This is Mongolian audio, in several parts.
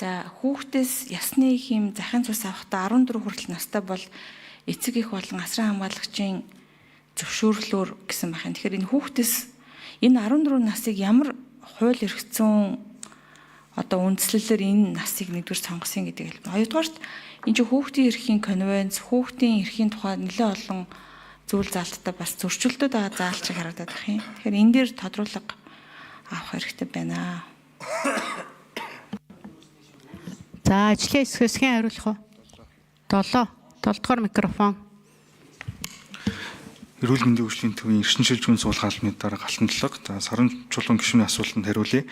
За, хүүхдээс ясны хэм захын цус авахдаа 14 хүртэл настай бол эцэг их болон асран хамгаалагчийн зөвшөөрлөөр гэсэн байх юм. Тэгэхээр энэ хүүхдээс энэ 14 насыг ямар хууль эрх зүйн одоо үндслэлээр энэ насыг нэгдүгээр сонгосон гэдэг хэлбэр. Хоёрдугаарт энэ чинь хүүхдийн эрхийн конвенц, хүүхдийн эрхийн тухай нэлээд олон зүйл заалттай бас зөрчилдөд байгаа заалт шиг харагдаад байх юм. Тэгэхээр энэ дээр тодруулга авах хэрэгтэй байна. За, ажлын хэсгээс хэн хариулах вэ? 7. 7 дугаар микрофон. Эрүүл мэндийн хөгжлийн төвийн эрчин шилжүүн суулгаалны албаны дарга Алтантлага. За, Саран чулуун гишүүний асуултанд хариулъя.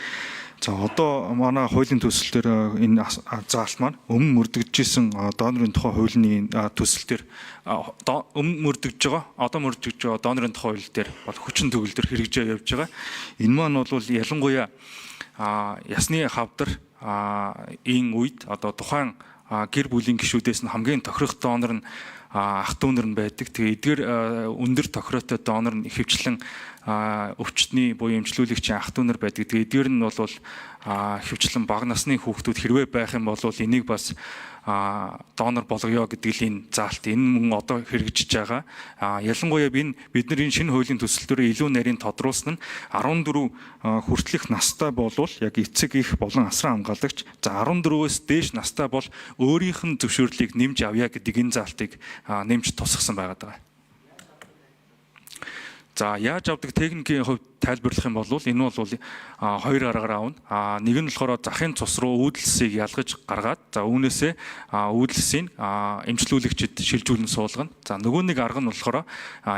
За, одоо манай хуулийн төсөл дээр энэ заалт маань өмнө мөрдөгдөжсэн донорын тухай хуулийн төсөл дээр өмнө мөрдөгдөж байгаа, одоо мөрдөгдөж байгаа донорын тухай хууль дээр бол хүчин төгөл төр хэрэгжээ явж байгаа. Энэ маань бол ялангуяа ясны хавдар энэ үед одоо тухайн гэр бүлийн гишүүдээс нь хамгийн тохирох донор нь ах дүү нар нь байдаг. Тэгээ эдгээр өндөр тохироотой донор нь ихэвчлэн өвчтний буюу эмчлүүлэгчийн ах дүү нар байдаг. Тэгээ эдгээр нь бол ихэвчлэн бага насны хүүхдүүд хэрвээ байх юм бол энийг бас донор болгоё гэдэг л энэ заалт энэ мөн одоо хэрэгжиж байгаа. Ялангуяа энэ бид нар энэ шинэ хуулийн төсөл дээр илүү нарийн тодруулсан нь 14 хүртэлх настай болвол яг эцэг их болон асран хамгаалагч, за 14-өөс дээш настай бол өөрийнх нь зөвшөөрлийг нэмж авъя гэдэг энэ заалтыг нэмж тусгасан байгаа даа. За, яаж авдаг техникийн хувьд тайлбарлах юм бол энэ бол хоёр аргаар авна. Нэг нь болохоор захын цус руу үүдэлсийг ялгаж гаргаад, за үүнээсээ үүдэлсийг эмчлүүлэгчид шилжүүлэн суулгана. За, нөгөө нэг арга нь болохоор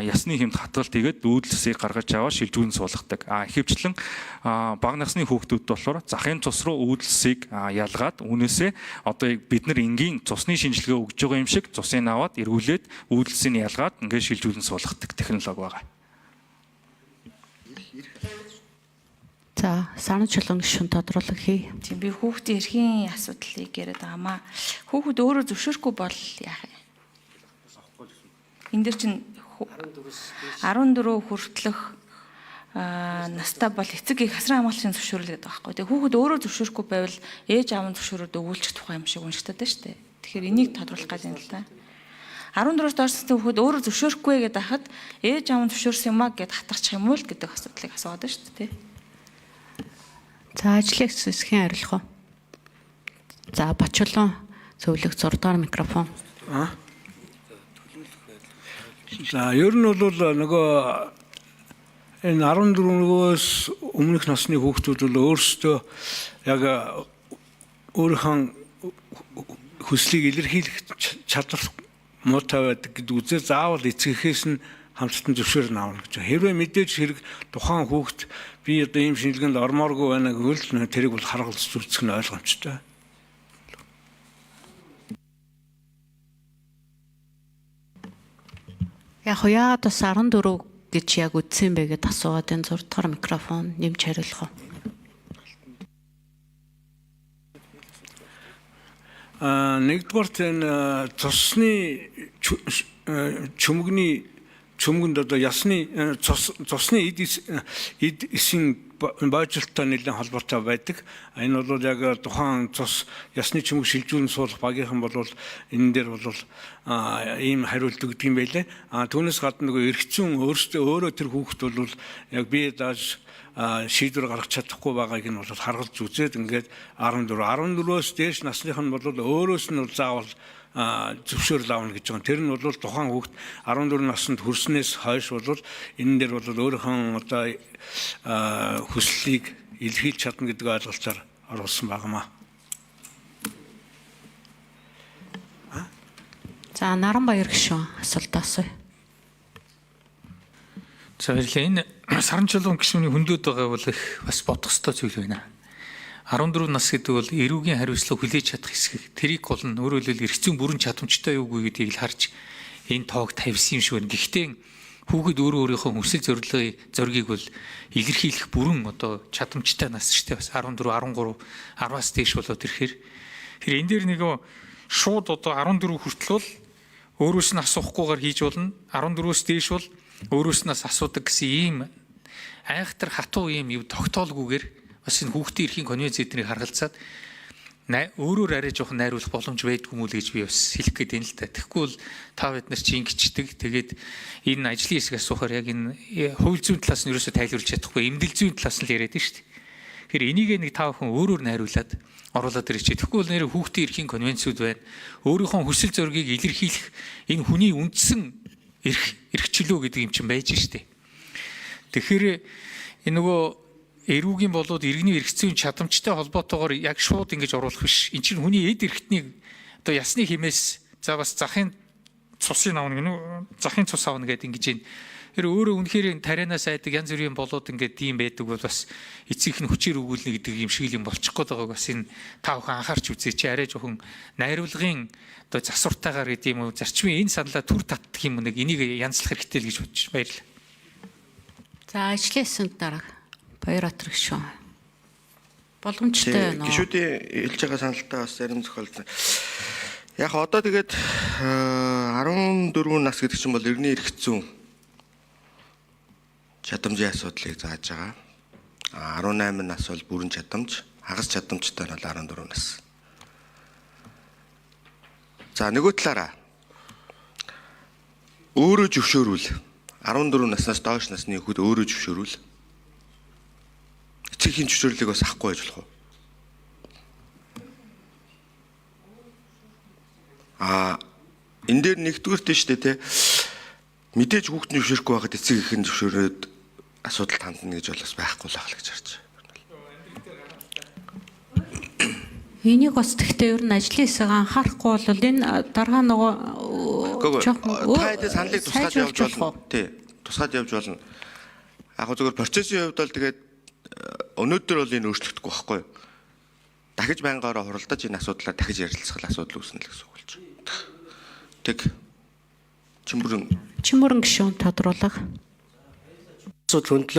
ясны хэмт хатгалт хийгээд үүдэлсийг гаргаж аваад шилжүүлэн суулгадаг. Ихэвчлэн бага насны хүүхдүүд болохоор захын цус руу үүдэлсийг ялгаад үүнээсээ одоо бид нар энгийн цусны шинжилгээ өгж байгаа юм шиг цусыг аваад эргүүлээд үүдэлсийг ялгаад ингээд шилжүүлэн суулгадаг технологи байгаа. За, Саран чулуун гишүүн тодруулга хий. Тийм, би хүүхдийн эрхийн асуудлыг яриад байгаамаа. Хүүхэд өөрөө зөвшөөрөхгүй бол яах юм? Энэ дээр чинь 14 хүртэлх настай бол эцэг их асран хамгаалагчийн зөвшөөрөл гэдэг байгаа байхгүй. Тэгээ хүүхэд өөрөө зөвшөөрөхгүй байвал ээж аав нь зөвшөөрөөд өгүүлчих тухай юм шиг уншигдаад байна шүү дээ. Тэгэхээр энийг тодруулах гэж байна л да. 14-өөс доош насны хүүхэд өөрөө зөвшөөрөхгүй гэдэг хахад ээж аав нь зөвшөөрсөн юм а гэд хатарчих юм уу л гэдэг асуудлыг асууад байна шүү дээ. За, ажлын хэсгээс хэн хариулах вэ? За, Бачулуун зөвлөх 6 дугаар микрофон. За, ер нь бол нөгөө энэ 14-өөс өмнөх насны хүүхдүүд бол өөрсдөө яг өөрийнхөө хүслийг илэрхийлэх чадвар муутай байдаг гэдэг үзээ заавал эцэгхээс нь хамттан зөвшөөрөл авна гэж. Хэрвээ мэдээж хэрэг тухайн хүүхд би одоо ийм шинжилгээнд ормооргүй байна гэвэл тэрийг бол харгалж үзэх нь ойлгомжтой. Яг яагаад бас 14 гэж яг үтсэн бэ гэдээ асуугаад энэ 6 дугаар микрофон нэмж хариулах уу? Нэгдүгээрт энэ цусны чөмгөний чөмгөнд одоо ясны цусны эд эсийн бойжилттой нэлээд холбоотой байдаг. Энэ бол яг тухайн цус ясны чөмөг шилжүүлэн суулгах багийнхан бол энэ дээр бол ийм хариулт өгдөг юм байлээ. Түүнээс гадна нөгөө эрх зүйн өөрсдөө өөрөө тэр хүүхэд бол яг бие дааж шийдвэр гаргах чадахгүй байгааг нь бол харгалж үзээд ингээд 14-өөс дээш насных нь бол өөрөөс нь бол заавал зөвшөөрөл авна гэж байгаа. Тэр нь бол тухайн хүүхэд 14 наснд хүрснээс хойш бол энэ дээр бол өөрийнхөө одоо хүслийг илэрхийлж чадна гэдэг ойлголцоор оруулсан байнамаа. За, Наранбаяр гишүүн асуулт асууя. За, баярлалаа. Энэ Саран чулуун гишүүний хөндөд байгаа бол их бас бодох ёстой зүйл байна. 14 нас гэдэг бол эрүүгийн хариуцлага хүлээж чадах хэсэг. Тэрийг гол нь өөрөөр хэлбэл эрх зүйн бүрэн чадамжтай юугүй гэдгийг л харж энэ тоог тавьсан юм шиг байна. Гэхдээ хүүхэд өөрөө өөрийнхөө хүсэл зоригийг бол илэрхийлэх бүрэн одоо чадамжтай нас шүү дээ. Бас 14, 13, 10-аас дээш болоод ирэхээр тэр энэ дээр нэг шууд одоо 14 хүртэл бол өөрөөс нь асуухгүйгээр хийж болно. 14-өөс дээш бол өөрөөс нь асуудаг гэсэн ийм айхтар хатуу ийм юу тогтоолгүйгээр бас энэ хүүхдийн эрхийн конвенц эднийг харгалзаад Өөрөөр арай жоохон найруулах боломж байдгүй юм уу л гэж би бас хэлэх гээд байна л та. Тэгэхгүй бол та бид нар чи ингэчдэг. Тэгээд энэ ажлын хэсэг асуухаар яг энэ хууль зүйн талаас нь ерөөсөө тайлбарлаж чадахгүй, эмдэл зүйн талаас нь л яриад байна шүү дээ. Тэгэхээр энийг нэг та бүхэн өөрөөр найруулад оруулаад ирээч. Тэгэхгүй бол нэр хүүхдийн эрхийн конвенцүүд байна. Өөрийнхөө хүсэл зоригийг илэрхийлэх энэ хүний үндсэн эрх эрхчлөө гэдэг юм чинь байж штэ. Тэгэхээр энэ нөгөө эрүүгийн болоод иргэний эрх зүйн чадамжтай холбоотойгоор яг шууд ингэж оруулах биш. Энд чинь хүний эд эрхтнийг одоо ясны хэмээс за бас захын цусын авна гэнэ үү? Захын цус авна гэдэг ингэж байна. Тэр өөрөө үнэхээр тарианаас айдаг янз бүрийн болоод ингээд тийм байдаг бол бас эцэг их нь хүчээр өгүүлнэ гэдэг юм шиг юм болчих гээд байгааг бас энэ та бүхэн анхаарч үзээч. Арай жоохон найруулгын одоо засвартайгаар гэдэг юм уу зарчмын энэ саналаа түр татдаг юм нэг энийг янзлах хэрэгтэй л гэж бодож баярлалаа. За ажлын хэсэнд дарга Баяр Атар гишүүн. Боломжтой байна уу? Гишүүдийн хэлж байгаа саналтай бас зарим зохиолдсон. Яг одоо тэгээд 14 нас гэдэг чинь бол иргэний эрх зүйн чадамжийн асуудлыг зааж байгаа. 18 нас бол бүрэн чадамж, хагас чадамжтай нь бол 14 нас. За нөгөө талаараа өөрөө зөвшөөрүүл 14 наснаас доош насны хүүхэд өөрөө зөвшөөрүүл эцэг эхийн зөвшөөрлийг бас авахгүй байж болох уу? А энэ дээр нэгдүгüрт нь шүү дээ те мэдээж хүүхэд нь зөвшөөрөхгүй байхад эцэг их нь зөвшөөрөөд асуудал тандна гэж бол бас байхгүй л байх л гэж харж байна. Энийг бас тэгтээ ер нь ажлын хэсэг анхаарахгүй бол энэ дарга нөгөө жоохон та хэдийн саналыг тусгаад явж болно. Тий. Тусгаад явж болно. Яг гоо зөвхөн процессын хувьд бол тэгээд өнөөдөр бол энэ өөрчлөгдөхгүй байхгүй юу? Дахиж байнгаараа хуралдаж энэ асуудлаар дахиж ярилцах асуудал үүснэ л гэсэн үг болж байна. Тэг. Чимбүрэн Чимбүрэн гишүүн тодруулах. Асуудал хөндлөө.